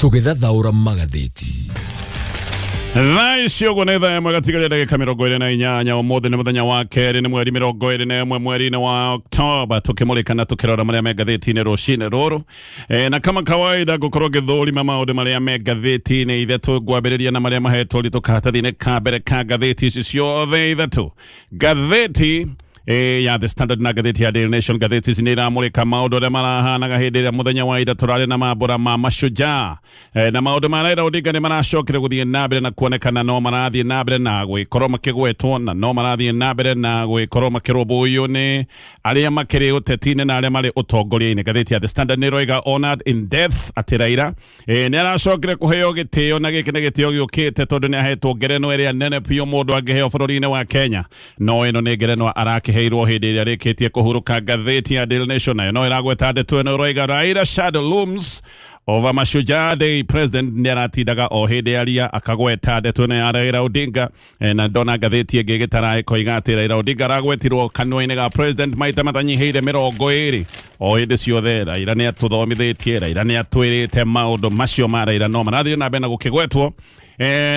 Tũgĩthathaũra magathĩti. Thaa ici ũguo nĩ thaa 1 gatigaria ndagĩka 28. Ũmũthĩ nĩ mũthenya wa kerĩ, nĩ mweri 21 mweri-inĩ wa Oktoba, tũkĩmũrĩka na tũkĩrora marĩa me ngathĩti-inĩ rũcinĩ rũrũ. Na kama kawaida ngũkorwo ngĩthũrima maũndũ marĩa me ngathĩti-inĩ ithatũ, ngwambĩrĩria na marĩa mahetwo ũritũ karatathi-inĩ ka mbere ka ngathĩti ici ciothe ithatũ, ngathĩti ya The Standard na ngathĩti ya Daily Nation. Ngathĩti ici nĩ iramũrĩka maũndũ arĩa marahanaga hĩndĩ ĩrĩa mũthenya wa ira tũrarĩ na mambũra ma mashujaa. Na maũndũ ma Raila Odinga nĩ maracokire gũthiĩ na mbere na kuonekana no marathiĩ na mbere na gwĩkorwo makĩgwetwo, na no marathiĩ na mbere na gwĩkorwo makĩrũmbũiyo nĩ arĩa makĩrĩ ũteti-inĩ na arĩa marĩ ũtongoria-inĩ. Ngathĩti ya The Standard nĩ ĩroiga honored in death, atĩ Raila nĩ aracokire kũheo gĩtĩo, na gĩkĩ nĩ gĩtĩo gĩũkĩte tondũ nĩ ahetwo ngerenwa ĩrĩa nene biũ mũndũ angĩheo bũrũri-inĩ wa Kenya, no ĩno nĩ ngerenwa arakĩheirwo hĩndĩ ĩrĩa arĩkĩtie kũhurũka. Ngathĩti ya Daily Nation nayo no ĩragweta ndeto ĩno, ĩroiga Raila shadow looms over Mashujaa Day. President nĩ aratindaga o hĩndĩ aria akagweta ndeto ĩno ya Raila Odinga. Na ndona ngathĩti ĩngĩ ĩgĩtara ĩkoiga atĩ Raila Odinga aragwetirwo kanua-inĩ ga president maita matanyihĩire 20 o hĩndĩ ciothe. Raila nĩ atũthomithĩtie, Raila nĩ atwĩrĩte, maũndũ macio ma Raila no marathiĩ na mbere na gũkĩgwetwo.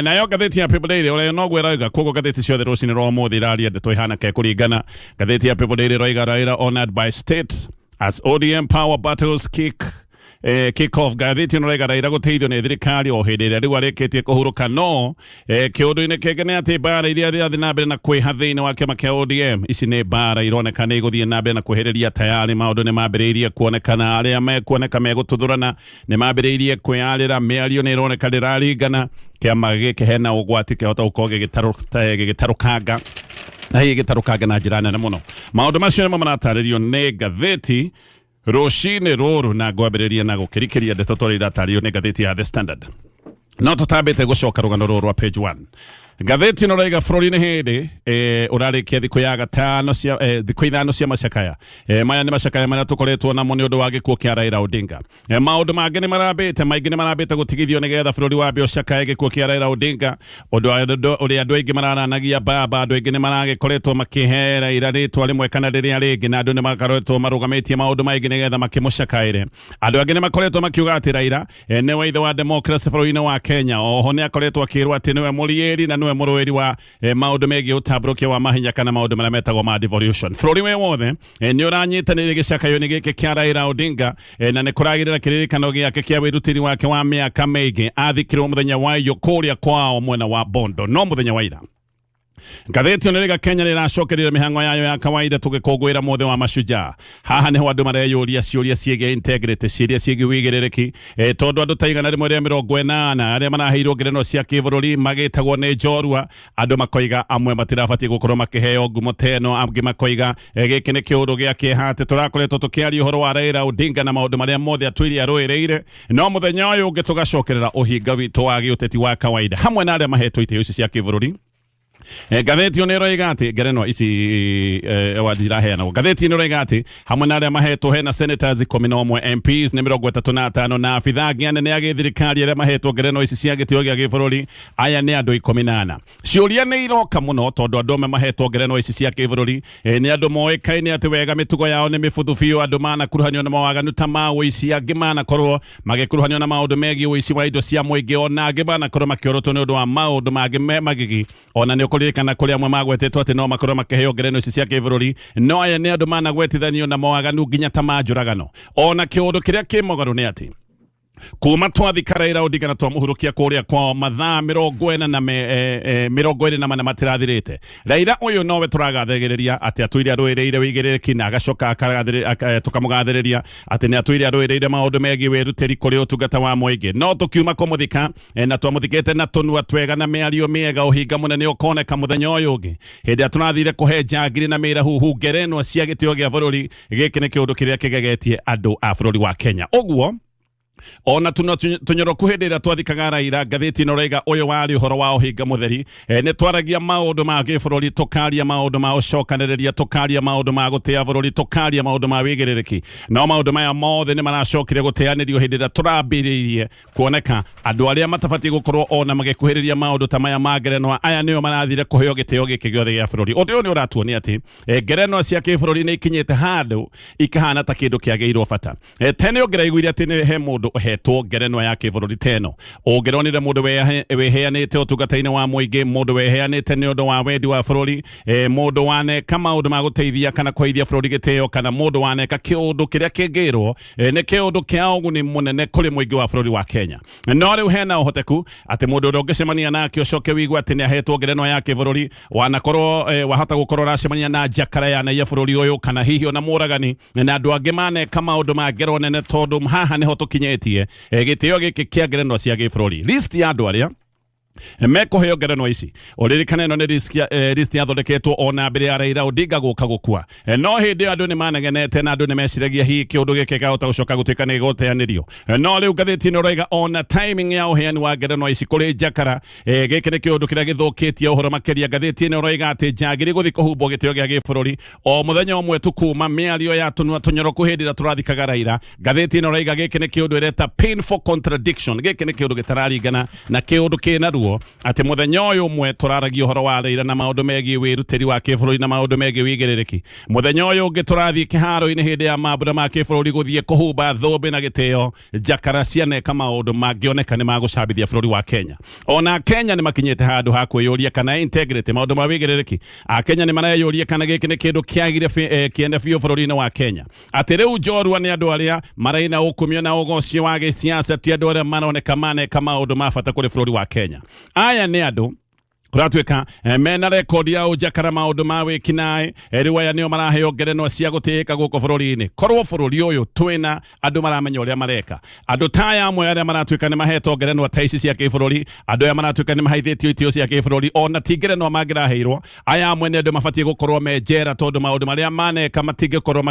Nayo ngathĩti ya People Daily ũrĩa noguo ĩrauga. Koguo ngathĩti ciothe rũcinĩ rwa ũmũthĩ iraria ndeto ihana ke kũringana. Ngathĩti ya People Daily ĩroiga Raila honored by state as ODM power battles kick off. Ngathĩti ĩno raiga Raila gũteithio nĩ thirikari o hĩndĩ ĩrĩa rĩu arĩkĩtie kũhurũka, no kĩũndũ-inĩ kĩngĩ nĩ atĩ mbara iria irathiĩ na mbere na kwĩha thĩinĩ wa kĩama kĩa ODM, ici nĩ mbara ironeka nĩ igũthiĩ na mbere na kwĩhĩrĩria. Tayarĩ maũndũ nĩ mambĩrĩirie kuonekana, arĩa mekuoneka megũtuthũrana nĩ mambĩrĩirie kwĩyarĩra, mĩario nĩ ĩroneka ndĩraringana. Kĩama gĩkĩ hena ũgwati kĩhota gũkorwo gĩgĩtarũkanga, na hihi gĩtarũkanga na njĩra nene mũno. Maũndũ macio nĩmo maratarĩrio nĩ ngathĩti rũcinĩ rũrũ, na ngwambĩrĩria na gũkĩrikĩria ndeto tũrĩa iratarĩrio nĩ ngathĩti ya The Standard, no tũtambĩte gũcoka rũgano rũrũ rwa page 1. Ngathĩti ĩno raiga bũrũri nĩ hĩndĩ ũrarĩkia thikũ ya gatano cia thikũ 5 cia macakaya. Maya nĩ macakaya marĩa tũkoretwo namo nĩ ũndũ wa gĩkuũ kĩa Raila Odinga. Maũndũ mangĩ nĩ marambĩte, maingĩ nĩ marambĩte gũtigithio nĩgetha bũrũri wambe ũcakae gĩkuũ kĩa Raila Odinga, ũndũ ũrĩa andũ aingĩ mararanagia baba. Andũ aingĩ nĩ maragĩkoretwo makĩhe Raila rĩtwa rĩmwe kana rĩrĩa rĩngĩ, na andũ nĩ makoretwo marũgamĩtie maũndũ maingĩ nĩgetha makĩmũcakaĩre. Andũ angĩ nĩ makoretwo makiuga atĩ Raila nĩwe ithe wa democracy bũrũri-inĩ wa Kenya. Oho nĩ akoretwo akĩrwo atĩ nĩwe mũriĩri na nĩwe mũrũĩri wa maũndũ megiĩ ũtambũrũkia wa mahinya kana maũndũ marĩa metagwo ma devolution. Bũrũri wĩ wothe nĩ ũranyitanĩire gĩcakayo-inĩ gĩkĩ kĩa Raila Odinga, na nĩ kũragĩrĩra kĩririkano gĩake kĩa wĩrutĩri wake wa mĩaka mĩingĩ. Athikirwo mũthenya wa iyũ kũrĩa kwao mwena wa Bondo. No mũthenya wa ira ngathĩti ĩno ĩrĩga Kenya nĩ ĩracokerire mĩhang'o yayo ya kawaida tũgĩkũngũĩra mũthĩ wa mashujaa. Haha nĩho andũ mareyũria ciũria ciĩgiĩ integrity, ciũria ciĩgiĩ wĩigĩrĩrĩki, tondũ andũ ta 180 arĩa maraheirwo ngerenwa cia kĩbũrũri magĩtagwo nĩ njorua. Andũ makoiga amwe matirabatiĩ gũkorwo makĩheo ngumo ta ĩno, angĩ makoiga gĩkĩ nĩ kĩũndũ gĩa kĩeha atĩ tũrakoretwo tũkĩaria ũhoro wa Raila Odinga na maũndũ marĩa mothe atũire arũĩrĩire, no mũthenya ũyũ ũngĩ tũgacokerera ũhinga witũ wa gĩũteti wa kawaida hamwe na arĩa mahetwo itĩo ici cia kĩbũrũri. Ngathĩti ĩyo nĩ ĩroiga atĩ ngerenwa ici awards iraheanagwo, ngathĩti ĩno ĩroiga atĩ hamwe na arĩa mahetwo hena senators 11, MPs nĩ 35, na abithaa angĩ anene a gĩthirikari arĩa mahetwo ngerenwa ici cia gĩtĩo gĩa gĩbũrũri. Aya nĩ andũ 14. Ciũria nĩ iroka mũno tondũ andũ amwe mahetwo ngerenwa ici cia kĩbũrũri nĩ andũ moĩkaine atĩ wega mĩtugo yao nĩ mĩbuthu biũ, andũ manakuruhanio na mawaganu ta ma ũici, angĩ manakorwo magĩkuruhanio na maũndũ megiĩ ũici wa indo cia mũingĩ, ona angĩ manakorwo makĩorotwo nĩ ũndũ wa maũndũ mangĩ me magigi. Ona nĩ ũkũririkana kũrĩ amwe magwetetwo atĩ no makorwo makĩheo ngerenwa ici cia kĩbũrũri, no aya nĩ andũ managwetithanio na mawaganu nginya ta ma njũragano. Ona kĩũndũ kĩrĩa kĩ mũgarũ nĩ atĩ kuma twathika Raila Odinga na twamũhurũkia kũrĩa kwao, mathaa 44 24 matirathirĩte, Raila ũyũ nowe tũragathĩrĩria atĩ atũire arũĩrĩire wĩigĩrĩrĩki, na agacoka tũkamũgathĩrĩria atĩ nĩ atũire arũĩrĩire maũndũ megiĩ wĩrutĩri kũrĩ ũtungata wa mũingĩ. No tũkiuma kũmũthika na twamũthikĩte na tũnua twega na mĩario mĩega, ũhinga mũnene ũkoneka mũthenya ũyũ ũngĩ hĩndĩ ĩrĩa tũrathire kũhe njangiri na mĩrahuhu ngerenwa cia gĩtĩo gĩa bũrũri. Gĩkĩ nĩ kĩũndũ kĩrĩa kĩgegetie andũ a bũrũri wa Kenya. Ũguo ona tuna tũnyoroku hĩndĩ ĩrĩa twathikaga Raila, ngathĩti ĩno raiga ũyũ warĩ ũhoro wa ũhinga mũtheri. Nĩ twaragia maũndũ ma gĩbũrũri, tũkaria maũndũ ma ũcokanĩrĩria, tũkaria maũndũ ma gũtĩa bũrũri, tũkaria maũndũ ma wĩigĩrĩrĩki, no maũndũ maya mothe nĩ maracokire gũteanĩrio hĩndĩ ĩrĩa tũrambĩrĩirie kuoneka andũ arĩa matabatiĩ gũkorwo ona magĩkuhĩrĩria maũndũ ta maya ma ngerenwa, aya nĩo marathire kũheo gĩtĩo gĩkĩ gĩothe gĩa bũrũri. Ũndũ ũyũ nĩ ũratuonia atĩ ngerenwa cia kĩbũrũri nĩ ikinyĩte handũ ikahana ta kĩndũ kĩagĩirwo bata. Tene ũngĩraiguire atĩ nĩ he mũndũ Mũndũ ũhetwo ngerenwa ya kĩbũrũri ta ĩno, ũngĩronire mũndũ wĩheanĩte ũtungata-inĩ wa mũingĩ, mũndũ wĩheanĩte nĩ ũndũ wa wendi wa bũrũri, mũndũ waneka maũndũ ma gũteithia kana kũheithia bũrũri gĩtĩo, kana mũndũ waneka kĩũndũ kĩrĩa kĩngĩrwo nĩ kĩũndũ kĩa ũguni mũnene kũrĩ mũingĩ wa bũrũri wa Kenya. No rĩu hena ũhoteku atĩ mũndũ ũrĩa ũngĩcemania nake ũcoke wĩigue atĩ nĩ ahetwo ngerenwa ya kĩbũrũri, wanakorwo wahota gũkorwo ũracemania na njakara yanaiya bũrũri ũyũ, kana hihi ona mũragani na andũ angĩ maneka maũndũ ma ngero nene, tondũ haha nĩho tũkinyĩtie gĩtĩo gĩkĩ kĩa ngerenwa cia gĩbũrũri. List ya andũ arĩa mekũheo ngerenwa ici, ũririkane ĩno nĩ list yathondeketwo ona mbere ya Raila Odinga gũka gũkua. No hĩndĩ ĩyo andũ nĩ manegenete na andũ nĩ meciragia hihi kĩũndũ gĩkĩ gĩkahota gũcoka gũtuĩka nĩ gĩgũteanĩrio. No rĩu ngathĩti ĩno ĩroiga ona timing ya ũheani wa ngerenwa ici kũrĩ njakara, gĩkĩ nĩ kĩũndũ kĩrĩa gĩthũkĩtie ũhoro makĩria. Ngathĩti ĩno ĩroiga atĩ njagiri gũthiĩ kũhumbwo gĩtĩo gĩa gĩbũrũri o mũthenya ũmwe tu kuma mĩario ya tũnua tũnyoroku hĩndĩ ĩrĩa tũrathikaga Raila. Ngathĩti ĩno ĩroiga gĩkĩ nĩ kĩũndũ ĩreta painful contradiction, gĩkĩ nĩ kĩũndũ gĩtararingana na kĩũndũ kĩna ruo, atĩ mũthenya ũyũ ũmwe tũraragia ũhoro wa Raila na maũndũ megiĩ wĩrutĩri wa kĩbũrũri na maũndũ megiĩ wĩigĩrĩrĩki, mũthenya ũyũ ũngĩ tũrathiĩ kĩharo-inĩ hĩndĩ ya mambura ma kĩbũrũri gũthiĩ kũhumba thũmbĩ na gĩtĩo njakara cianeka maũndũ mangĩoneka nĩ magũcambithia bũrũri wa Kenya. Ona Kenya nĩ makinyĩte handũ ha kwĩyũria kana integrity, maũndũ ma wĩigĩrĩrĩki, Akenya nĩ mareyũria kana gĩkĩ nĩ kĩndũ kĩagire kĩene biũ bũrũri-inĩ wa Kenya, atĩ rĩu njorua nĩ andũ arĩa maraina ũkumio na ũgoci wa gĩsiasa, ti andũ arĩa maroneka maneka maũndũ ma bata kũrĩ bũrũri wa Kenya. Aya nĩ andũ kũratuĩka mena rekondi ya ũnjakara, maũndũ ma wĩkinaĩ. Rĩu aya nĩo maraheo ngerenwa cia gũtĩĩka gũkũ bũrũri-inĩ. Korwo bũrũri ũyũ twĩna andũ maramenya ũrĩa mareka, andũ ta aya amwe arĩa maratuĩka nĩ mahetwo ngerenwa ta ici cia kĩbũrũri, andũ aya maratuĩka nĩ mahaithĩtio itĩo cia kĩbũrũri, ona ti ngerenwa mangĩraheirwo, aya amwe nĩ andũ mabatiĩ gũkorwo me njera, tondũ maũndũ marĩa maneka matingĩkorwo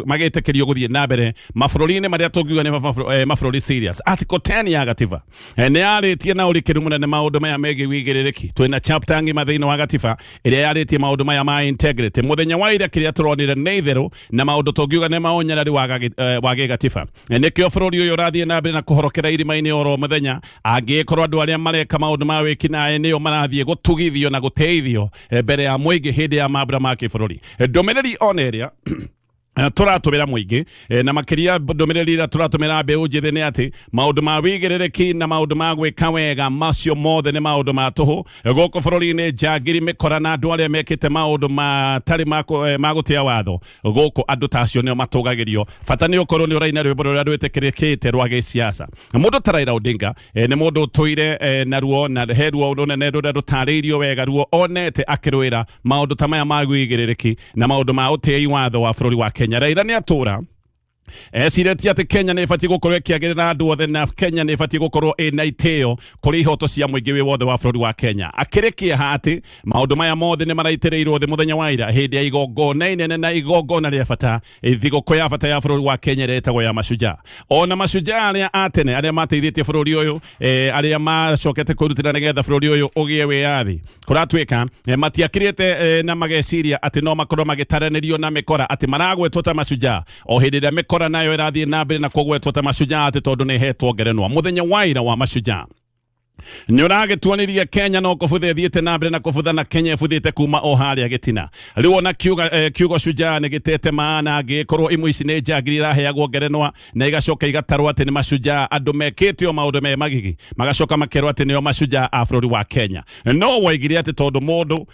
magĩtĩkĩrio gũthiĩ na mbere mabũrũri-inĩ marĩa tũngiuga nĩ mabũrũri serious. Article 10 ya gatiba nĩ yarĩtie na ũrikĩru mũnene maũndũ maya megiĩ wĩigĩrĩrĩki. Twĩna chapter ng'ima thĩinĩ wa gatiba ĩrĩa yarĩtie maũndũ maya ma integrity. Mũthenya wa ira kĩrĩa tũronire nĩ itherũ na maũndũ tũngiuga nĩ maũnyarari wa gĩgatiba. Nĩkĩo bũrũri ũyũ ũrathiĩ na mbere na kũhorokera irima-inĩ oro mũthenya, angĩkorwo andũ arĩa mareka maũndũ ma wĩkinaĩ nĩo marathiĩ gũtugithio na gũteithio mbere ya mũingĩ hĩndĩ ya mambura ma kĩbũrũri. Ndũmĩrĩri ona ĩrĩa tũratũmĩra mũingĩ, na makĩria ndũmĩrĩri ĩrĩa tũratũmĩra mbeũ njĩthĩ, nĩ atĩ maũndũ ma wĩigĩrĩrĩki na maũndũ ma gwĩka wega, macio mothe nĩ maũndũ ma tũhũ gũkũ bũrũri-inĩ. Njangiri, mĩkora na andũ arĩa mekĩte maũndũ matarĩ ma gũtĩa watho gũkũ, andũ ta acio nĩo matũgagĩrio. Bata nĩ ũkorwo nĩ ũraina rwĩmbo rũrĩa rwĩtĩkĩrĩkĩte rwa gĩsiasa. Mũndũ ta Raila Odinga nĩ mũndũ ũtũire na ruo, na he ruo rũnene rũrĩa rũtarĩirio wega, ruo onete akĩrũĩra maũndũ ta maya ma wĩigĩrĩrĩki na maũndũ ma ũtĩi watho wa bũrũri wa Kenya. Raila nĩ atũra ecirĩtie atĩ Kenya nĩ ĩbatiĩ gũkorwo ĩkĩagĩrĩra andũ othe, na Kenya nĩ ĩbatiĩ gũkorwo ĩna itĩo kũrĩ ihoto cia mũingĩ wĩ wothe wa bũrũri wa Kenya. Akĩrĩ kĩeha atĩ maũndũ maya mothe nĩ maraitĩrĩirwo thĩ mũthenya wa ira hĩndĩ ya igongona inene na igongona rĩa bata, thigũkũ ya bata ya bũrũri wa Kenya ĩrĩa ĩtagwo ya Mashujaa. Ona mashujaa arĩa a tene arĩa mateithĩtie bũrũri ũyũ, arĩa macokete kwĩrutĩra nĩgetha bũrũri ũyũ ũgĩe wĩyathi, kũratuĩka matiakirĩte na mageciria atĩ no makorwo magĩtaranĩrio na mĩkora, atĩ maragwetwo ta mashujaa o hĩndĩ ĩrĩa mĩkora nayo ĩrathiĩ na mbere na kũgwetwo ta mashujaa atĩ tondũ nĩ ĩhetwo ngerenwa. Mũthenya wa ira wa mashujaa nĩ ũragĩtuonirie Kenya no kũbutha ĩthiĩte na mbere na kũbutha, na Kenya ĩbuthĩte kuma o harĩa gĩtina. Rĩu ona kiugo shujaa nĩ gĩtete maana, angĩkorwo imwe ici nĩ njangiri iraheagwo ngerenwa na igacoka igatarwo atĩ nĩ mashujaa, andũ mekĩte o maũndũ me magigi magacoka makerwo atĩ nĩo mashujaa a bũrũri wa Kenya. No woigire atĩ tondũ mũndũ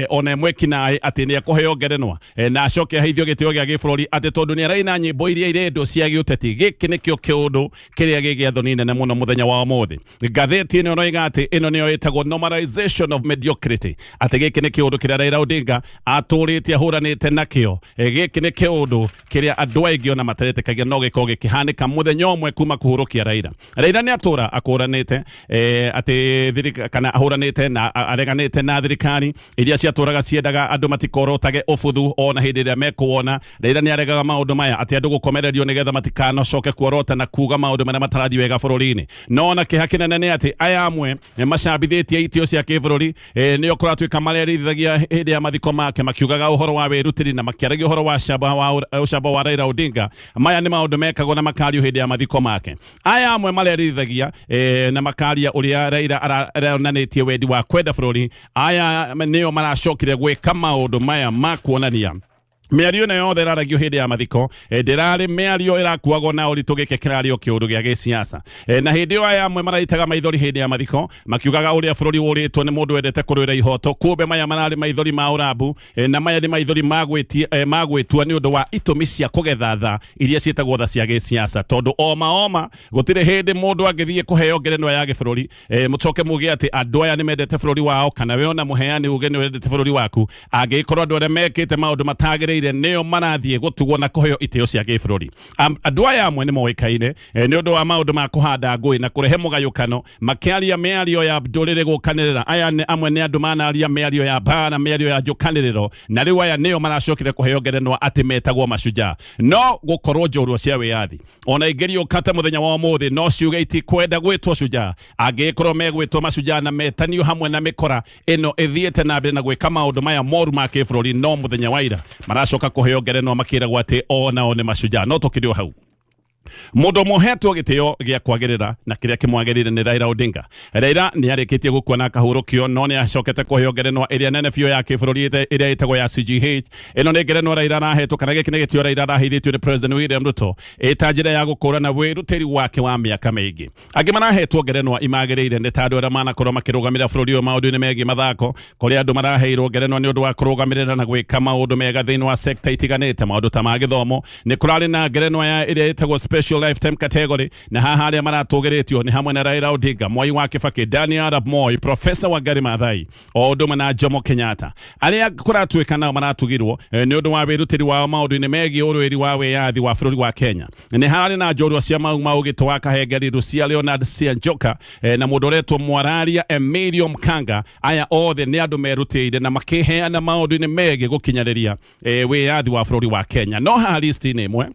ona mwekinaĩ atĩ nĩ ekũheo ngerenwa na acoke aheithio gĩtĩo gĩa gĩbũrũri atĩ tondũ nĩ araina nyĩmbo iria irendwo cia gĩũteti, gĩkĩ nĩkĩo kĩũndũ kĩrĩa gĩ gĩa thoni nene mũno mũthenya wa ũmũthĩ. Ngathĩti ĩno ĩroiga atĩ ĩno nĩyo ĩtagwo normalization of mediocrity, atĩ gĩkĩ nĩ kĩũndũ kĩrĩa Raila Odinga atũrĩte ahũranĩte nakĩo. Gĩkĩ nĩ kĩũndũ kĩrĩa andũ aingĩ ona mataretĩkagia no gĩkorwo gĩkĩhanĩka mũthenya ũmwe kuma kũhurũkia Raila. Raila nĩ atũra akũranĩte atĩ kana ahũranĩte na areganĩte na thirikari iria ciatũraga ciendaga andũ matikorotage ũbuthu ona hĩndĩ ĩrĩa mekuwona. Raila nĩ aregaga maũndũ maya atĩ andũ gũkomererio nĩgetha matikanacoke kuorota na kuga maũndũ marĩa matarathiĩ wega bũrũri-inĩ. No ona kĩeha kĩnene nĩ atĩ aya amwe macambithĩtie itĩo cia kĩbũrũri nĩo kũratuĩka marerithagia hĩndĩ ya mathiko make, makiugaga ũhoro wa wĩrutĩri na makĩaragia ũhoro wa camba wa ũcamba wa Raila Odinga. Maya nĩ maũndũ mekagwo na makario hĩndĩ ya mathiko make. Aya amwe marerithagia na makaria ũrĩa Raila aronanĩtie wendi wa kwenda bũrũri, aya nĩo maracokire gwĩka maũndũ maya ma kuonania. Mĩario ĩno yothe ĩraragio hĩndĩ ya mathiko ndĩrarĩ mĩario ĩrakuagwo na ũritũ. Gĩkĩ kĩrarĩ o kĩũndũ gĩa gĩsiasa. Na hĩndĩ ĩyo aya amwe maraitaga maithori hĩndĩ ya mathiko makiugaga ũrĩa bũrũri ũrĩtwo nĩ mũndũ wendete kũrũĩra ihoto, kumbe maya mararĩ maithori ma ũrambu, na maya nĩ maithori ma gwĩtua nĩ ũndũ wa itũmi cia kũgetha tha iria ciĩtagwo tha cia gĩsiasa, tondũ oma oma gũtirĩ hĩndĩ mũndũ angĩthiĩ kũheo ngerenwa ya gĩbũrũri, mũcoke muge atĩ andũ aya nĩ mendete bũrũri wao, kana we ona mũheani uge nĩ wendete bũrũri waku, angĩgĩkorwo andũ arĩa mekĩte maũndũ matagĩrĩire nĩo marathiĩ gũtugwo na kũheo itĩo cia gĩbũrũri. Andũ aya amwe nĩ moĩkaine nĩ ũndũ wa maũndũ ma kũhanda ngũĩ na kũrehe mũgayũkano, makĩaria mĩario ya ndũrĩrĩ gũkanĩrĩra. Aya nĩ amwe nĩ andũ manaria mĩario ya mbara, mĩario ya njũkanĩrĩro, na rĩu aya nĩo maracokire kũheo ngerenwa atĩ metagwo mashujaa. No gũkorwo njorua cia wĩyathi ona ingĩriũka ta mũthenya wa ũmũthĩ, no ciuge itikwenda gwĩtwo shujaa, angĩgĩkorwo megwĩtwo mashujaa na metanio hamwe na mĩkora ĩno ĩthiĩte na mbere na gwĩka maũndũ maya moru ma kĩbũrũri. No mũthenya wa ira maracoka kũheo ngerenwa makĩragwo atĩ o nao nĩ mashujaa. No tũkĩrĩ o hau, mũndũ ũmwe ũhetwo gĩtĩo gĩa kwagĩrĩra na kĩrĩa kĩmwagĩrĩire nĩ Raila Odinga. Raila nĩ arĩkĩtie gũkua na akahurũkio, no nĩ acokete kũheo ngerenwa ĩrĩa nene biũ ya kĩbũrũri ĩrĩa ĩtagwo ya CGH. Ĩno nĩ ngerenwa Raila arahetwo, kana gĩkĩ nĩ gĩtĩo Raila araheithĩtio nĩ President William Ruto ĩta njĩra ya gũkũrana wĩrutĩri wake wa mĩaka mĩingĩ. Angĩ marahetwo ngerenwa imagĩrĩire nĩ ta andũ arĩa manakorwo makĩrũgamĩrĩra bũrũri ũyũ maũndũ-inĩ megiĩ mathako, kũrĩa andũ maraheirwo ngerenwa nĩ ũndũ wa kũrũgamĩrĩra na gwĩka maũndũ mega thĩinĩ wa sekta itiganĩte, maũndũ ta ma gĩthomo. Nĩ kũrarĩ na ngerenwa ya ĩrĩa ĩtagwo special lifetime category, na haha arĩa maratũgĩrĩtio nĩ hamwe na Raila Odinga, Mwai wa Kibaki, Daniel Arap Moi, Professor Wangari Maathai, o ũndũ ũmwe na Jomo Kenyatta. Arĩa kũratuĩka nao maratugirwo nĩ ũndũ wa wĩrutĩri wao maũndũ-inĩ megiĩ ũrũĩri wa wĩyathi wa bũrũri wa Kenya nĩ hararĩ na njorua cia Mau Mau Gĩtũ wa Kahengeri, Lucia Leonard Sianjoka, na mũndũ ũretwo Mwararia Emilio Mkanga. Aya othe nĩ andũ merutĩire na makĩheana maũndũ-inĩ megiĩ gũkinyanĩria wĩyathi wa bũrũri wa Kenya. No haha listi-inĩ ĩmwe,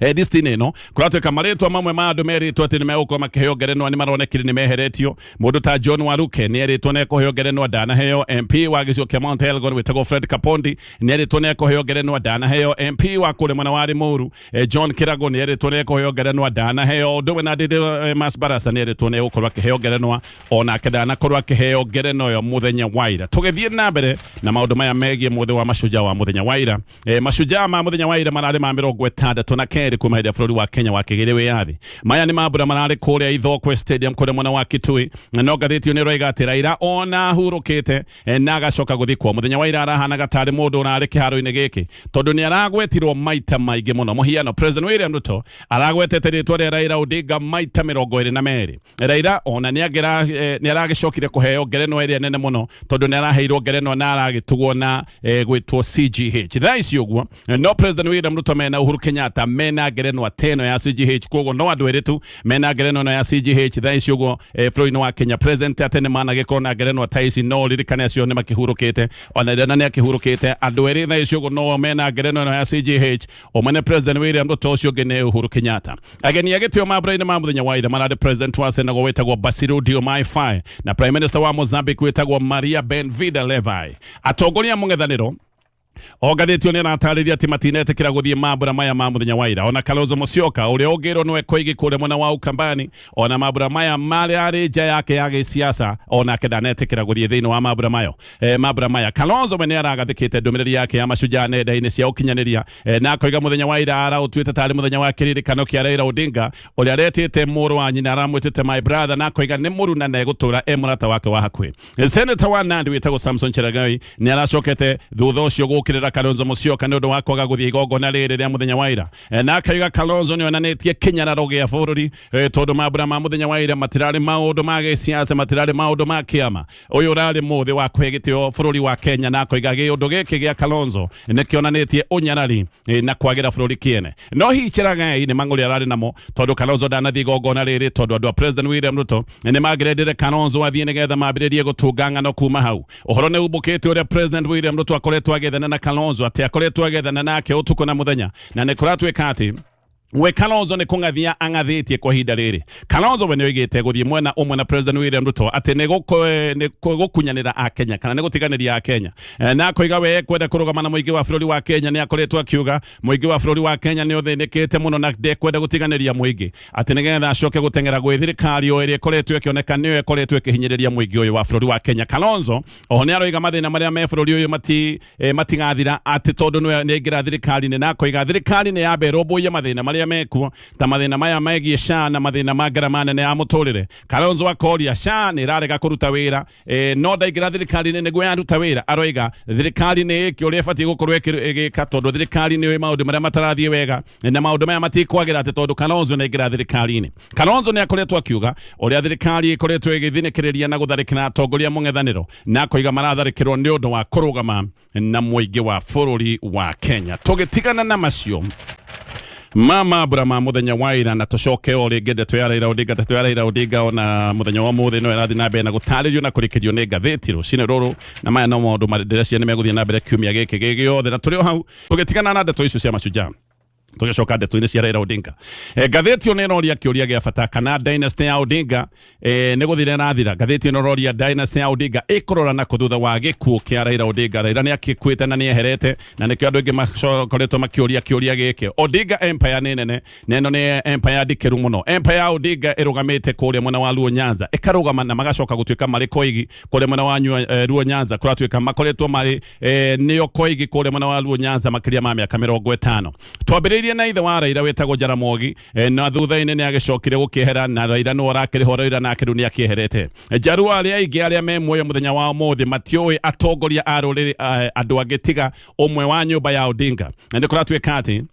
listi-inĩ ĩno kũratuĩka marĩtwa mamwe ma andũ merĩtwo atĩ nĩ megũkorwo makĩheo ngerenwa nĩ maronekire nĩ meheretio. Mũndũ ta John Waruke nĩ erĩtwo nĩ ekũheo ngerenwa, ndanaheo. MP wa gĩcigo kĩa Mount Elgon wĩtagwo Fred Kapondi nĩ erĩtwo nĩ ekũheo ngerenwa, ndanaheo. MP wa kũrĩa mwena wa Limuru, John Kirago, nĩ erĩtwo nĩ ekũheo ngerenwa, ndanaheo. Ũndũ ũmwe na Didmus Barasa nĩ erĩtwo nĩ egũkorwo akĩheo ngerenwa, onake ndanakorwo akĩheo ngerenwa ĩyo mũthenya wa ira. Tũgĩthiĩ na mbere na maũndũ maya megiĩ mũthĩ wa mashujaa wa mũthenya wa ira, mashujaa ma mũthenya wa ira mararĩ ma 62 kuma hĩndĩ ya bũrũri wa Kenya wakĩgĩire wĩyathi. Maya nĩ mambura mararĩ kũrĩa Ithookwe Stadium kũrĩa mwena wa Kitui. No ngathĩti ĩyo nĩ ĩroiga atĩ Raila ona ahurũkĩte na agacoka gũthikwo mũthenya wa ira, arahanaga tarĩ mũndũ ũrarĩ kĩharo-inĩ gĩkĩ, tondũ nĩ aragwetirwo maita maingĩ mũno. Mũhiano, President William Ruto aragwetete rĩtwa rĩa Raila Odinga maita 22. Raila ona nĩ aragĩcokire kũheo ngerenwa ĩrĩa nene mũno, tondũ nĩ araheirwo ngerenwa na aragĩtugwo na gwĩtwo CGH. Thaa ici ũguo no President William Ruto mena Uhuru Kenyatta mena ngerenwa ta ĩno ya CGH. Koguo no andũ erĩ tu mena ngerenwa ĩno ya CGH thaa ici ũguo bũrũri-inĩ wa Kenya. President atene managĩkorwo na ngerenwa ta ici, no ririkane acio nĩ makĩhurũkĩte, ona Raila nĩ akĩhurũkĩte. Andũ erĩ thaa ici ũguo no mena ngerenwa ĩno ya CGH, ũmwe nĩ President William Ruto, ũcio ũngĩ nĩ Uhuru Kenyatta. Ageni a gĩtĩo mambura-inĩ ma mũthenya wa ira mararĩ President wa Senegal wĩtagwo Bassirou Diomaye Faye na Prime Minister wa Mozambique wĩtagwo Maria Benvinda Levi. Atongoria a mũng'ethanĩro o ngathĩti ĩyo nĩ ĩratarĩria atĩ matinetĩkĩra gũthiĩ mambura maya ma mũthenya wa ira. Ona Kalonzo Musyoka ũrĩa ũngĩrwo nĩwe Koigi kũrĩa mwena wa Ukambani, ona mambura maya mararĩ nja yake ya gĩsiasa, onake ndanetĩkĩra gũthiĩ thĩinĩ wa mambura mayo, mambura maya. Kalonzo we nĩ aragathĩkĩte ndũmĩrĩri yake ya mashujaa nenda-inĩ cia ũkinyanĩria, na akoiga mũthenya wa ira araũtuĩte tarĩ mũthenya wa kĩririkano kĩa Raila Odinga ũrĩa aretĩte mũrũ wa nyina, aramwĩtĩte "my brother", na akoiga nĩ mũruna na egũtũra e mũrata wake wa hakuhĩ. Senator wa Nandi wĩtagwo Samson Cherargei nĩ aracokete thutha ũcio gũkĩrĩra Kalonzo Musyoka nĩ ũndũ wa kwaga gũthiĩ igongona rĩrĩ rĩa mũthenya wa ira, na akauga Kalonzo nĩ onanĩtie kĩnyararo gĩa bũrũri, tondũ mambura ma mũthenya wa ira matirarĩ maũndũ ma gĩsiasa, matirarĩ maũndũ ma kĩama. Ũyũ ũrarĩ mũthĩ wa kũhe gĩtĩo bũrũri wa Kenya, na akoiga gĩũndũ gĩkĩ gĩa Kalonzo nĩ kĩonanĩtie ũnyarari na kwagĩra bũrũri kĩene. No hihi Cherargei nĩ mang'ũrĩ ararĩ namo tondũ Kalonzo ndanathiĩ igongona rĩrĩ, tondũ andũ a President William Ruto nĩ mangĩrendire Kalonzo athiĩ nĩgetha mambĩrĩrie gũtunga ng'ano kuma hau? Ũhoro nĩ umbũkĩte ũrĩa President William Ruto akoretwo agĩethana na Kalonzo, atĩ akoretwo agĩethana nake ũtukũ na mũthenya, na nĩ kũratuĩka atĩ We Kalonzo nĩ kũng'athia ang'athĩtie kwa ihinda rĩrĩ. Kalonzo we nĩ oigĩte gũthiĩ mwena ũmwe na President William Ruto atĩ nĩ gũkunyanĩra Akenya kana nĩ gũtiganĩria Akenya. Na akoiga we ekwenda kũrũgama na mũingĩ wa bũrũri wa Kenya. Nĩ akoretwo akiuga mũingĩ wa bũrũri wa Kenya nĩ ũthĩnĩkĩte mũno na ndekwenda gũtiganĩria mũingĩ, atĩ nĩgetha acoke gũteng'era gwĩ thirikari o ĩrĩa ĩkoretwo ĩkĩoneka nĩyo ĩkoretwo ĩkĩhinyĩrĩria mũingĩ ũyũ wa bũrũri wa Kenya. Kalonzo oho nĩ aroiga mathĩna marĩa me bũrũri ũyũ matigathira atĩ tondũ nĩ aingĩra thirikari-inĩ, na akoiga thirikari nĩ yambe ĩrũmbũiye mathĩna marĩa mekuo ta mathĩna maya megiĩ SHA na mathĩna ma ngarama nene ya mũtũrĩre. Kalonzo akoria SHA nĩ ĩrarega kũruta wĩra, no ndaingĩra thirikari-inĩ nĩguo yaruta wĩra. Aroiga thirikari nĩ ĩke ũrĩa ĩbatiĩ gũkorwo ĩgĩka, tondũ thirikari nĩ ĩũĩ maũndũ marĩa matarathiĩ wega na maũndũ maya matikwagĩra atĩ tondũ Kalonzo nĩ aingĩra thirikari-inĩ. Kalonzo nĩ akoretwo akiuga ũrĩa thirikari ĩkoretwo ĩgĩthinĩkĩrĩria na gũtharĩkĩra atongoria mũng'ethanĩro, na akoiga maratharĩkĩrwo nĩ ũndũ wa kũrũgama na mũingĩ wa bũrũri wa Kenya. Tũgĩtigana na macio ma mambura ma mũthenya wa ira, na tũcoke o rĩngĩ ndeto ya Raila Odinga. Ndeto ya Raila Odinga ona mũthenya wa ũmũthĩ no ĩrathiĩ na mbere na gũtarĩrio na kũrĩkĩrio nĩ ngathĩti rũcinĩ rũrũ, na maya no maũndũ ndĩreciria nĩ megũthiĩ na mbere kiumia gĩkĩ gĩ gĩothe. Na tũrĩ o hau tũgĩtigana na ndeto icio cia Mashujaa, tũgĩcoka ndeto-inĩ cia Raila Odinga, ngathĩti ĩyo nĩ ĩroria kĩũria gĩa bata kana dynasty ya Odinga nĩ gũthira ĩrathira. Ngathĩti ĩno ĩroria dynasty ya Odinga ĩkũrora nakũ thutha wa gĩkuũ kĩa Raila Odinga. Raila nĩ akĩkuĩte na nĩ eherete, na nĩkĩo andũ aingĩ makoretwo makĩũria kĩũria gĩkĩ. Odinga empire nĩ nene, na ĩno nĩ empire ndikĩru mũno. Empire ya Odinga ĩrũgamĩte kũrĩa mwena wa Luo Nyanza, ĩkarũgama na magacoka gũtuĩka marĩ koigi kũrĩa mwena wa Luo Nyanza. Kũratuĩka makoretwo marĩ nĩo koigi kũrĩa mwena wa Luo Nyanza makĩria ma mĩaka 50. Twambĩrĩirie na ithe wa Raila wĩtagwo Jaramogi, na thutha-inĩ nĩ agĩcokire gũkĩehera, na Raila nĩwe ũrakĩrĩ ho. Raila nake rĩu nĩ akĩeherete. Njaruo arĩa aingĩ arĩa me muoyo mũthenya wa ũmũthĩ matiũĩ atongoria a rũrĩrĩ, andũ angĩ tiga ũmwe wa nyũmba ya Odinga. Na nĩ kũratuĩka atĩ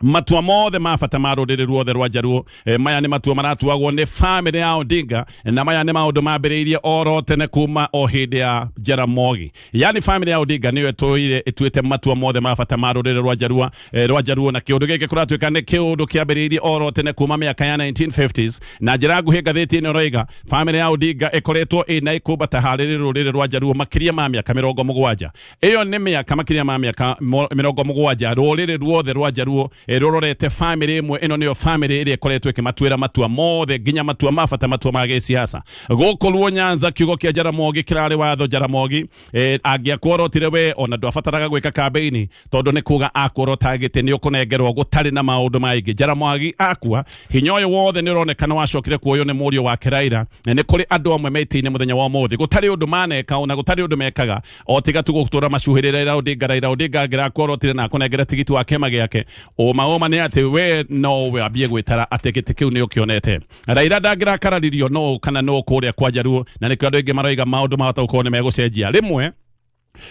matua mothe ma bata ma rũrĩrĩ ruothe rwa Njaruo, maya nĩ matua maratuagwo nĩ famĩlĩ ya Odinga, na maya nĩ maũndũ mambĩrĩirie oro tene kuma o hĩndĩ ya Jaramogi. Yani famĩlĩ ya Odinga nĩyo ĩtũire ĩtuĩte matua mothe ma bata ma rũrĩrĩ rwa Njarua, rwa Njaruo, na kĩũndũ gĩkĩ kũratuĩka nĩ kĩũndũ kĩambĩrĩirie oro tene kuma mĩaka ya 1950s. Na njĩra nguhĩ, ngathĩti ĩno ĩroiga famĩlĩ ya Odinga ĩkoretwo ĩna ĩkũmba ta harĩ rũrĩrĩ rwa Njaruo makĩria ma mĩaka 70. Ĩyo nĩ mĩaka makĩria ma mĩaka 70 rũrĩrĩ ruothe rwa Njaruo rũrorete famĩlĩ ĩmwe. Ĩno nĩyo famĩlĩ ĩrĩa ĩkoretwo ĩkĩmatuĩra matua mothe, nginya matua ma bata, matua ma gĩsiasa gũkũ Luo Nyanza. Kiugo kĩa Jaramogi kĩrarĩ watho. Jaramogi angĩakuorotire we ona ndwabataraga gwĩka kambeini, tondũ nĩ kuga akuorota gĩtĩ nĩ ũkũnengerwo gũtarĩ na maũndũ maingĩ. Jaramogi akua, hinya ũyũ wothe nĩ ũronekana wacokire kuoywo nĩ mũriũ wake Raila. Na nĩ kũrĩ andũ amwe metĩine mũthenya wa ũmũthĩ gũtarĩ ũndũ maneka ona gũtarĩ ũndũ mekaga o tiga tu gũtũra macuhĩrĩra Raila Odinga. Raila Odinga angĩrakuorotire na akũnengere tigiti wa kĩama gĩake, ũma ũma nĩ atĩ we no wambie gwĩtara atĩ gĩtĩ kĩu nĩ ũkĩonete. Raila ndangĩrakararirio no kana no kũrĩa kwa Njaruo, na nĩkĩo andũ aingĩ maroiga maũndũ mahota gũkorwo nĩ megũcenjia rĩmwe.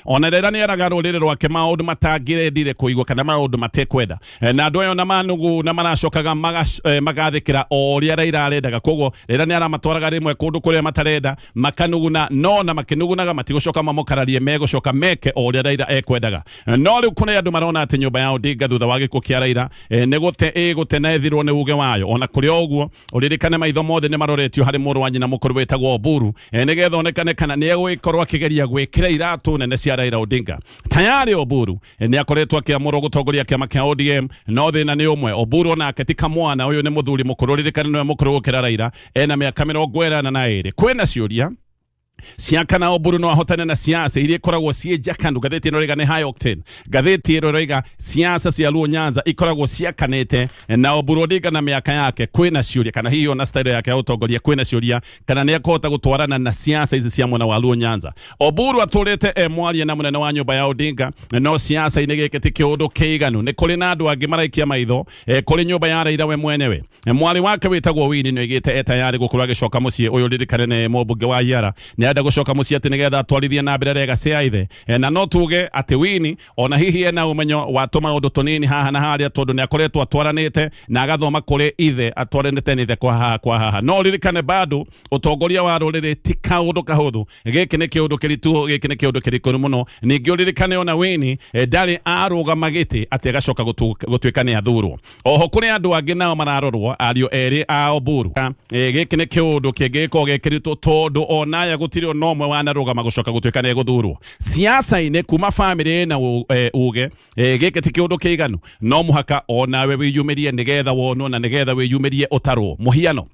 Ona Raila nĩ eraga rũrĩrĩ rwake maũndũ matangĩrendire kũigua kana maũndũ matekwenda, na andũ aya ona manugu na maracokaga magathĩkĩra o ũrĩa Raila arendaga. Koguo Raila nĩ aramatwaraga rĩmwe kũndũ kũrĩa matarenda, makanuguna, no na makĩnugunaga matigũcoka mamũkararie, megũcoka meke o ũrĩa Raila ekwendaga. No rĩu kũrĩ andũ marona atĩ nyũmba ya Odinga thutha wa gĩkuũ kĩa Raila nĩ gũte ĩgũte na ĩthirwo nĩ uge wayo. Ona kũrĩ o ũguo, ũririkane maitho mothe nĩ maroretio harĩ mũrũ wa nyina mũkũrũ wĩtagwo Oburu, nĩgetha onekane kana nĩ egũgĩkorwo akĩgeria gwĩkĩra iratũ nene cia Raila Odinga. Tayarĩ Oburu nĩ akoretwo akĩamũrwo gũtongoria kĩama kĩa ODM, no thĩna nĩ ũmwe, Oburu onake ti kamwana. Ũyũ nĩ mũthuri mũkũrũ, ririkane nĩwe mũkũrũ gũkĩra Raila, ena mĩaka 82. Kwĩna ciũria cia kana Oburu no ahotane na siasa iria ikoragwo ciĩ njakanu. Ngathĩti ĩno ĩroiga nĩ high octane. Ngathĩti ĩno ĩroiga siasa cia Luo Nyanza ikoragwo ciakanĩte, na Oburu Odinga na mĩaka yake kwĩna ciũria kana hihi ona style yake ya ũtongoria kwĩna ciũria kana nĩ ekũhota gũtwarana na siasa ici cia mwena wa Luo Nyanza. Oburu atũrĩte e mwaria na mũnene wa nyũmba ya Odinga, no siasa-inĩ gĩkĩ ti kĩũndũ kĩiganu. Nĩ kũrĩ na andũ angĩ maraikia maitho kũrĩ nyũmba ya Raila we mwenewe. Mwarĩ wake wĩtagwo Winnie nĩ oigĩte e tayarĩ gũkorwo agĩcoka mũciĩ. Ũyũ ririkane nĩ mũmbunge wa Iara, nĩ arenda gũcoka mũciĩ atĩ nĩgetha atwarithie na mbere legacy ya ithe. Na no tuge atĩ Winnie ona hihi ena ũmenyo wa tũmaũndũ tũnini haha na harĩa, tondũ nĩ akoretwo atwaranĩte na agathoma kũrĩ ithe, atwaranĩte na ithe kwa haha kwa haha. No ririkane bado ũtongoria wa rũrĩrĩ ti kaũndũ kahũthũ. Gĩkĩ nĩ kĩũndũ kĩritũ, gĩkĩ nĩ kĩũndũ kĩrikũru mũno. Ningĩ ũririkane ona Winnie ndarĩ arũgama gĩtĩ atĩ agacoka gũtuĩka nĩ athurwo. Oho kũrĩ andũ angĩ nao mararorwo, ariũ erĩ a Oburu. Gĩkĩ nĩ kĩũndũ kĩngĩgĩkorwo gĩ kĩritũ, tondũ onaya gũtirĩ gũtirĩ ona ũmwe wanarũgama gũcoka gũtuĩka nĩ egũthurwo siasa-inĩ kuma bamĩrĩ ĩna uge gĩkĩ ti kĩũndũ kĩiganu, no mũhaka onawe wĩyumĩrie nĩgetha wonwo na nĩgetha wĩyumĩrie ũtarwo. Mũhiano,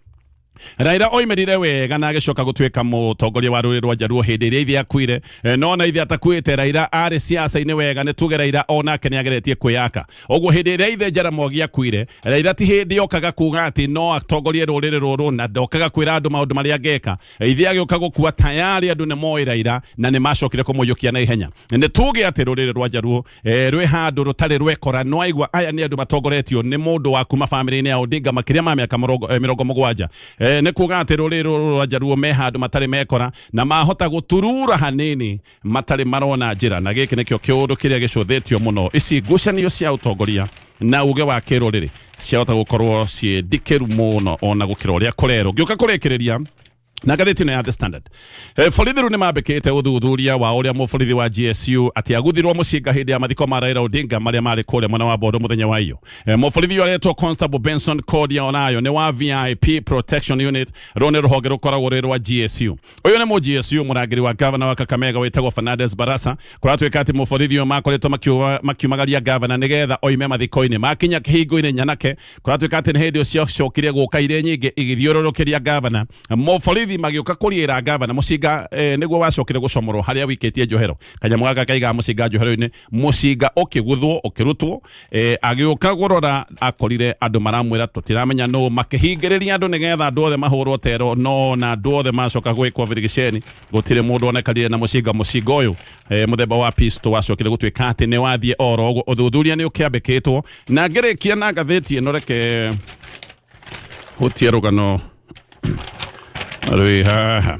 Raila oimĩrire wega na agĩcoka gũtuĩka mũtongoria wa rũrĩrĩ rwa Jaluo hĩndĩ ĩrĩa ithe akuire. No na ithe atakuĩte, Raila arĩ siasa-inĩ wega, nĩ tuge Raila onake nĩ ageretie kwĩyaka. Ũguo hĩndĩ ĩrĩa ithe Jaramogi akuire, Raila ti hĩndĩ okaga kuga atĩ no atongorie rũrĩrĩ rũrũ, na ndokaga kwĩra andũ maũndũ marĩa angĩka. Ithe agĩũka gũkua tayari andũ nĩ moĩ Raila na nĩ macokire kũmũiyũkia na ihenya. Nĩ tuge atĩ rũrĩrĩ rwa Jaluo rwĩ handũ rũtarĩ rwekora, no aigua aya nĩ andũ matongoretio nĩ mũndũ wa kuma bamĩrĩ-inĩ ya Odinga makĩria ma mĩaka 70. Nĩ kuga atĩ rũrĩrĩ rũrũ rwa Jaluo me handũ matarĩ mekora na mahota gũturura hanini matarĩ marona njĩra, na gĩkĩ nĩkĩo kĩũndũ kĩrĩa gĩcũthĩtio mũno. Ici ngucanio cia ũtongoria na uge wa kĩrũrĩrĩ ciahota gũkorwo ciĩ ndikĩru mũno ona gũkĩra ũrĩa kũrerwo. Ngĩũka kũrĩkĩrĩria na ngathĩti ĩno ya The Standard, borithi rĩu nĩ mambĩkĩte ũthuthuria wa ũrĩa mũborithi wa GSU atĩ aguthirwo mũcinga hĩndĩ ya mathiko ma Raila Odinga marĩa marĩ kũrĩa mwena wa Bondo mũthenya wa iyo. Mũborithi ũyũ aretwo Constable Benson Kodia Olayo nĩ wa VIP Protection Unit, rũrũ nĩ rũhonge rũkoragwo rwĩ rwa GSU. Ũyũ nĩ mũ GSU mũrangĩri wa gavana wa Kakamega wĩtagwo Fernandes Barasa. Kũratuĩka atĩ mũborithi ũyũ makoretwo makiumagaria gavana nĩgetha oime mathiko-inĩ. Makinya kĩhingo-inĩ nyanake, kũratuĩka atĩ nĩ hĩndĩ ĩyo ciacokire gũka irĩ nyingĩ igĩthiũrũrũkĩria gavana. Mũborithi magĩũka kũriĩra gavana mũcinga, nĩguo wacokire gũcomorwo harĩa wikĩtie njohero. Kanyamũ gaka kaigaga mũcinga njohero-inĩ, mũcinga ũkĩguthwo ũkĩrutwo. Agĩũka gũrora akorire andũ maramwĩra tũtiramenya nũ, makĩhingĩrĩria andũ nĩgetha andũ othe mahũrwo tero, no na andũ othe macoka gwĩkwo birigiceni gũtirĩ mũndũ onekanire na mũcinga. Mũcinga ũyũ mũthemba wa pistol wacokire gũtuĩka atĩ nĩ wathiĩ oro ũguo. Ũthuthuria nĩ ũkĩambĩkĩtwo. Na ngĩrĩkia na ngathĩti ĩno, reke hutie rũgano rwĩ haha.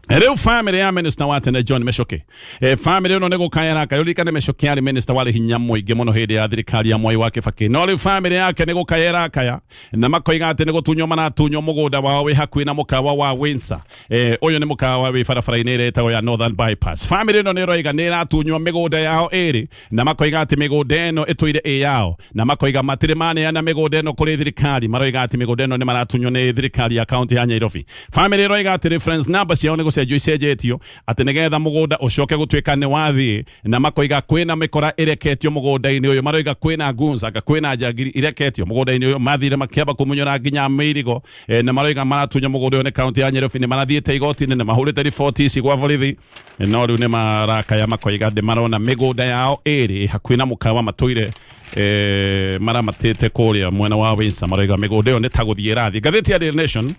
Rĩu famĩlĩ ya minister wa tene John Michuki, famĩlĩ ĩno nĩ gũkaya raka. Ũririkane Michuki arĩ minister warĩ hinya mũingĩ mũno hĩndĩ ya thirikari ya Mwai wa Kibaki, no rĩu famĩlĩ yake nĩ gũkaya ĩrakaya na makoiga atĩ nĩ gũtunywo maratunywo mũgũnda wao wĩ hakuhĩ na mũkawa wa Windsor. Ũyũ nĩ mũkawa wĩ barabara-inĩ ĩrĩa ĩtagwo ya Northern Bypass. Famĩlĩ ĩno nĩ ĩroiga nĩ ĩratunywo mĩgũnda yao ĩrĩ, na makoiga atĩ mĩgũnda ĩno ĩtũire ĩ yao, na makoiga matirĩ maneana mĩgũnda ĩno kũrĩ thirikari. Maroiga atĩ mĩgũnda ĩno nĩ maratunywo nĩ thirikari ya kaunti ya Nairobi. Famĩlĩ ĩroiga atĩ reference number ciao nĩ gũcenjio icenjetio atĩ nĩgetha mũgũnda ũcoke gũtuĩka nĩ wathiĩ, na makoiga kwĩna mĩkora ĩreketio mũgũnda-inĩ ũyũ. Maroiga kwĩna goons, anga kwĩna njangiri ireketio mũgũnda-inĩ ũyũ. Mathire makĩamba kũmunyũra nginya mĩirigo, na maroiga maratunywo mũgũnda ũyũ nĩ kaunti ya Nairobi. Nĩ marathiĩte igoti-inĩ, nĩ mahũrĩte riboti ici gwa borithi, no rĩu nĩ marakaya makoiga ndĩ marona mĩgũnda yao ĩrĩ hakuhĩ na mũkawa matũire maramatĩte kũrĩa mwena wa Windsor. Maroiga mĩgũnda ĩyo nĩ ta gũthiĩ ĩrathiĩ. Ngathĩti ya Daily Nation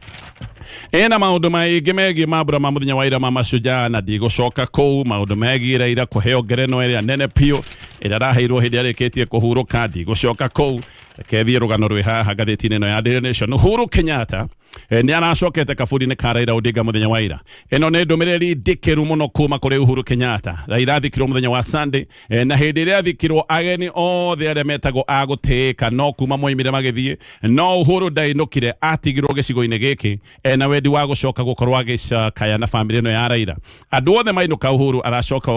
ĩna maũndũ maingĩ megiĩ mambura ma mũthenya wa ira ma mashujaa, na ndigũcoka kũu. Maũndũ megiĩ Raila kũheo ngerenwa ĩrĩa nene biũ ĩrĩa araheirwo hĩndĩ arĩkĩtie kũhurũka, ndigũcoka kũu. Reke thiĩ rũgano rwĩ haha ngathĩti-inĩ ĩno ya Daily Nation. Uhuru Kenyatta nĩ aracokete kaburi-inĩ ka Raila Odinga mũthenya wa ira. Ĩno nĩ ndũmĩrĩri ndikĩru mũno kuma kũrĩ Uhuru Kenyatta. Raila athikirwo mũthenya wa Sunday, na hĩndĩ ĩrĩa athikirwo ageni othe arĩa metagwo a gũtĩĩka no kuma moimire magĩthiĩ, no Uhuru ndainũkire, atigirwo gĩcigo-inĩ gĩkĩ ena wendi wa gũcoka gũkorwo agĩcakaya na bamĩrĩ ĩno ya Raila. Andũ othe mainũka, Uhuru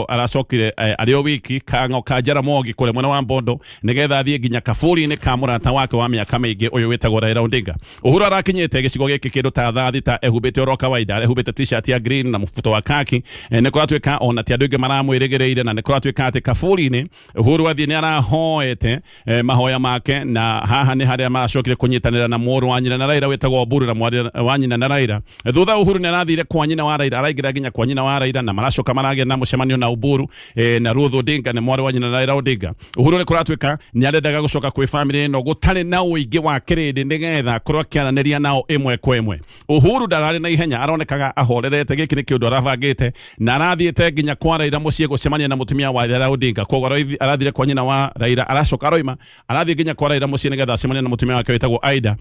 aracokire arĩ o wiki kang'o ka Jaramogi kũrĩa mwena wa Mbondo nĩgetha athiĩ nginya kaburi-inĩ ka mũrata wake wa mĩaka mĩingĩ ũyũ wĩtagwo Raila Odinga. Uhuru arakinyĩte gĩcigo gĩkĩ kĩndũ ta thaa 6 ehumbĩte oro kawaida, ehumbĩte t-shirt ya green na mũbuto wa kaki. Nĩ kũratuĩka ona ti andũ aingĩ maramwĩrĩgĩrĩire, na nĩ kũratuĩka atĩ kaburi-inĩ Uhuru athiĩ nĩ arahoete mahoya make, na haha nĩ harĩa maracokire kũnyitanĩra na mũrũ wa nyina na Raila wĩtagwo Oburu na mwarĩ wa nyina na Raila. Thutha Uhuru nĩ arathire kwa nyina wa Raila, araingĩra nginya kwa nyina wa Raila, na maracoka maragĩa na mũcemanio na Oburu na Ruth Odinga, nĩ mwarĩ wa nyina na Raila Odinga. Uhuru nĩ kũratuĩka nĩ arendaga gũcoka kwĩ famĩlĩ ĩno gũtarĩ na ũingĩ wa kĩrĩndĩ nĩgetha akorwo akĩaranĩria nao ĩmwe kwa ĩmwe. Uhuru ndararĩ na ihenya, aronekaga ahorerete. Gĩkĩ nĩ kĩũndũ arabangĩte, na arathiĩte nginya kwa Raila mũciĩ gũcemania na mũtumia wa Raila Odinga. Koguo arathire kwa nyina wa Raila, aracoka aroima arathiĩ nginya kwa Raila mũciĩ nĩgetha acemanie na mũtumia wake wĩtagwo Aida.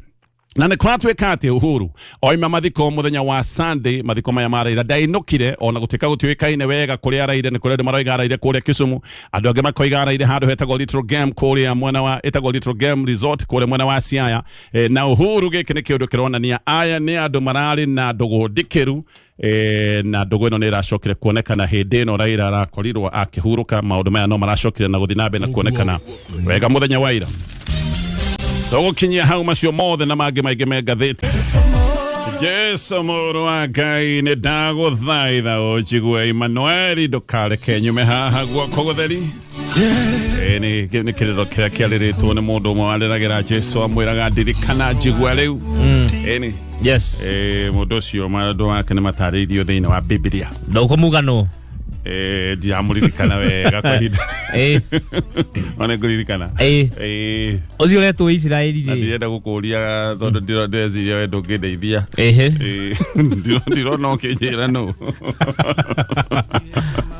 Na nĩ kũratuĩka atĩ Uhuru oima mathiko mũthenya wa Sunday, mathiko maya ma Raila, ndainũkire ona gũtuĩka gũtiũĩkaine wega kũrĩa araire. Nĩ kũrĩ andũ maroiga araire kũrĩa Kisumu, andũ angĩ makoiga araire handũ hetagwo Little Game kũrĩa mwena wa ĩtagwo Little Game Resort kũrĩa mwena wa Siaya. Na Uhuru gĩkĩ nĩ kĩũndũ kĩronania aya nĩ andũ mararĩ na ndũgũ ndikĩru, na ndũgũ ĩno nĩ ĩracokire kuonekana hĩndĩ ĩno Raila arakorirwo akĩhurũka. Maũndũ maya no maracokire na gũthiĩ na mbere na kuonekana wega mũthenya wa ira. Tũgũkinyia hau macio mothe na mangĩ maingĩ me ngathĩti. Jesu mũrũ wa Ngai, nĩ ndagũthaitha ũnjigue. Imanueli, ndũkareke nyume haha guoko gũtheri. Ĩ, nĩ kĩrĩro kĩrĩa kĩarĩrĩtwo nĩ mũndũ ũmwe warĩragĩra Jesu, amwĩraga, "Ndirikana, njigua rĩu." Ĩni. Yes. Ĩ, mũndũ ũcio maũndũ wake nĩ matarĩirio thĩinĩ wa Biblia. Ndũkũmuga nũ? Ĩ, ndiramũririkana wega kwa ihinda. No nĩ ngũririkana. Ĩ. Ũcio ũretwo Isiraeli Na rĩ? ndirenda gũkũria tondũ ndĩreciria we ndũngĩndeithia. Ĩ, ndirona ũkĩnjĩra nũ.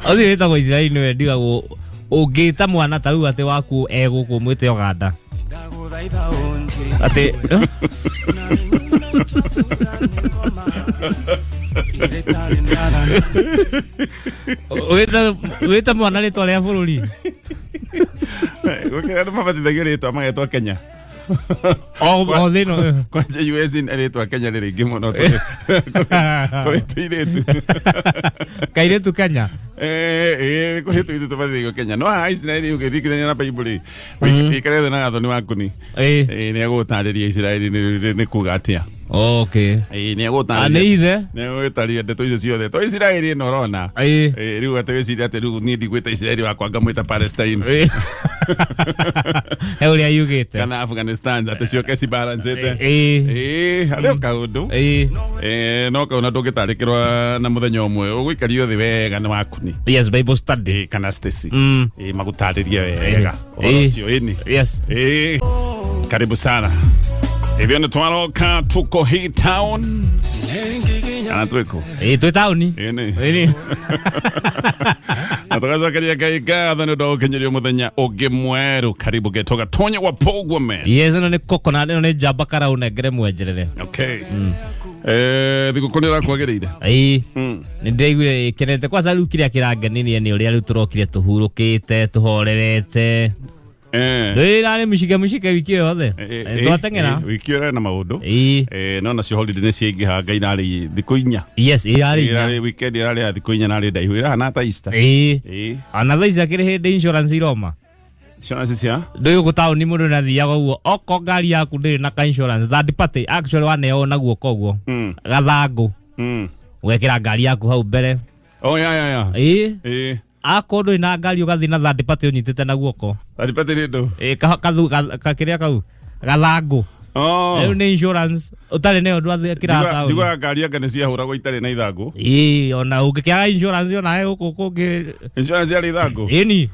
Ũcio wĩtagwo Isiraeli nĩwe ndigagwo ũngĩta mwana ta rĩu atĩ waku egũkũ mwĩte Ũganda atĩ. Wĩte mwana rĩtwa rĩa bũrũri. Gũkĩra andũ mabatithagio rĩtwa magetwo Kenya. O thĩ ĩno. Kwanja US rĩtwa Kenya rĩ rĩingĩ mũno kũrĩ tũirĩtu. Kairĩtu Kenya. Ĩ, kũrĩ tũirĩtu tũbatithagio Kenya, no haha Isiraeli ũngĩringithania na Bible wĩikare thĩ na Gathoni waku ni. Ĩ, nĩ egũgũtarĩria Isiraeli nĩ kuga atĩa. Ĩ, nĩ Ah, egũgũtarĩria. Nĩ ithe. Nĩ egũgũtarĩria ndeto icio ciothe to Isiraeli ĩno ũrona. Ĩ, rĩu atĩ wĩcirie atĩ rĩu niĩ ndigwĩta Isiraeli wakwa, ngamwĩta Palestine. He ũrĩa yugĩte. Kana Afghanistan, atĩ ciũke cibalancĩte. Ĩ. Ĩ, harĩ o kaũndũ. Ĩ, no kauna ndũngĩtarĩkĩrwo na mũthenya ũmwe, ũgũikario thĩ wega nĩ waku ni. Yes, Bible study. Ĩ, kana Stacy. Ĩ, magũtarĩrie wega ũhoro ũcio, ĩni. Ĩ, karibu sana. Hivyo nĩ twaroka, tuko hii town kana twĩkũ? Ĩ, twĩ taũni. Ĩni. Ĩni. Na tũgacokeria Ngai ngatho nĩ ũndũ wa gũkinyĩrio mũthenya ũngĩ mwerũ. Karibu getwo Gatonya wa Pogwame. Yes, ĩno nĩ coconut, ĩno nĩ njamba karau nengere mwenjerere. Okay. Thigũkũ nĩ ĩrakwagĩrĩire? Ĩĩ. Nĩ ndĩraiguire ĩkenete kwanza. Rĩu kĩrĩa kĩrangenirie nĩ ũrĩa rĩu tũrokire tũhurũkĩte, tũhorerete. Ndĩrarĩ mũcike mũcike wiki ĩyo yothe. Twateng'era. Wiki ĩyo ĩrarĩ na maũndũ. No nacio holiday nĩ ciaingĩha, Ngai narĩ thikũ 4. Yes, ĩrarĩ 4. Ĩrarĩ weekend, ĩrarĩ ya thikũ 4, narĩ ndaihu, ĩrahana ta Easter. Ĩĩ. Ona thaa ici akĩrĩ hĩndĩ insurance iroma. Insurance cia? Ndũĩ gũkũ taũni mũndũ nĩathiaga ũguo oko ngari yaku ndĩrĩ na ka insurance third party, actually waneo na guoko ũguo gathangũ, ũgekĩra ngari yaku hau mbere. Oh, ya ya ya. Ĩĩ. Akorwo ndũrĩ na ngari, ũgathiĩ na third party ũnyitĩte na guoko. Third party nĩ ndũ? Ĩĩ, kakĩrĩa kau gathangũ. Oh. Rĩu nĩ insurance, ũtarĩ nayo ndwathĩkĩra taũni. Njiguaga ngari anga nĩ ciahũragwo itarĩ na ithangũ. Ĩĩ, ona ũngĩkĩaga insurance onawe gũkũ kũngĩ. Insurance yarĩ ithangũ? Ĩni.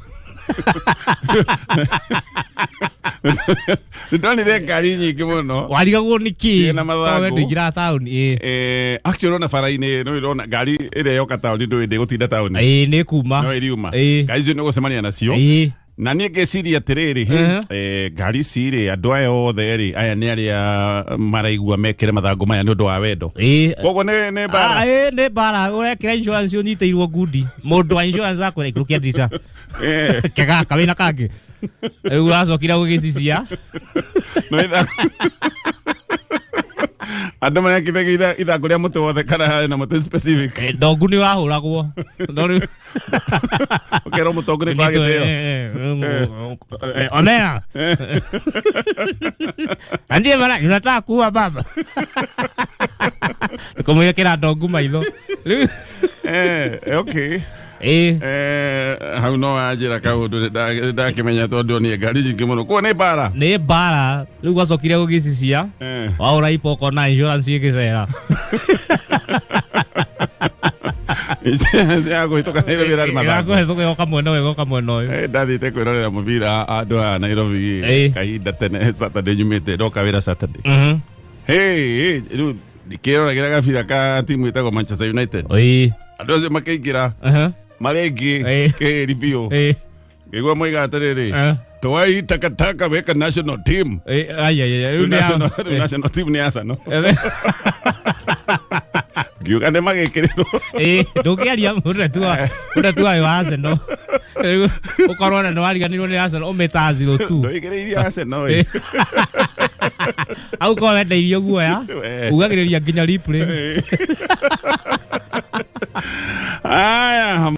Nĩndonire ngari nyingĩ mũno Warigagwo nĩ kĩ? Ciĩna mathangũ. Tondũ ndũingĩraga taũni, ĩĩ. Actually ona bara-inĩ no ĩrona ngari ĩrĩa yoka taũni, ndũĩ ndĩgũtinda taũni. Ĩĩ, nĩ kuma. No ĩriuma. Ngari icio nĩ ũgũcemania nacio. Na niĩ ngĩciria atĩrĩrĩ, ngari ici rĩ, andũ aya othe rĩ, aya nĩ arĩa maraigua mekĩre mathangũ maya nĩ ũndũ wa wendo. Koguo nĩ mbara. Ah, ĩĩ, nĩ mbara. Ũrekĩra insurance ũnyitĩirwo ngundi, mũndũ wa insurance akwĩra, "Ikũrũkia ndirica." Kegaka wĩna kangĩ rĩu ũracokire gũgĩcicia. No andũ marekithagia ithangũ rĩa mũtĩ wothe kana harĩ na mũtĩ specific? Ndongu nĩ ũrahũragwo. No rĩu Ũkerwo mũtongu nĩ kwa gĩtĩo. Omera na ndiye mara unataka kuua baba, tukamwĩkĩra ndongu maitho rĩu. Okay. Ĩĩ. Hau no wanjĩra kaũndũ ndakĩmenya tondũ ndonire ngari nyingĩ mũno kuo, nĩ mbara. Nĩ mbara. Rĩu gwacokire gũgĩcicia, waũra ipo ũkona insurance ĩgĩcera. Insurance ya kũhĩtũka Nairobi ĩrarĩ mathangũ. Ĩrakũhĩtũka, ĩgoka mwena ũyũ, ĩgoka mwena ũyũ. Ndathiĩte kwĩrorera mũbira andũ aya Nairobi kahinda tene, Saturday nyumĩte ndoka wĩra Saturday. Hey, hey, rĩu ndikĩroragĩra gabira ka timu ĩtagwo Manchester United. Andũ acio makĩingĩra marĩa aingĩ kĩhĩri biũ. Ngĩigua moiga atĩrĩrĩ, "Toa hii takataka, weka national team." Ai, ai, ai, rĩu Rĩu nĩ rĩu national team nĩ Arsenal. Ngiuga nĩ magĩkĩrĩrwo. Ĩĩ, ndũngĩaria mũndũ tu wa Arsenal. Rĩu ũkorwo na nĩwariganĩirwo nĩ Arsenal, ũmĩta 0-2. Ndũigĩrĩirie Arsenal ĩ. Hau korwo wendeirio guoya, ugagĩrĩria nginya replay. Aya.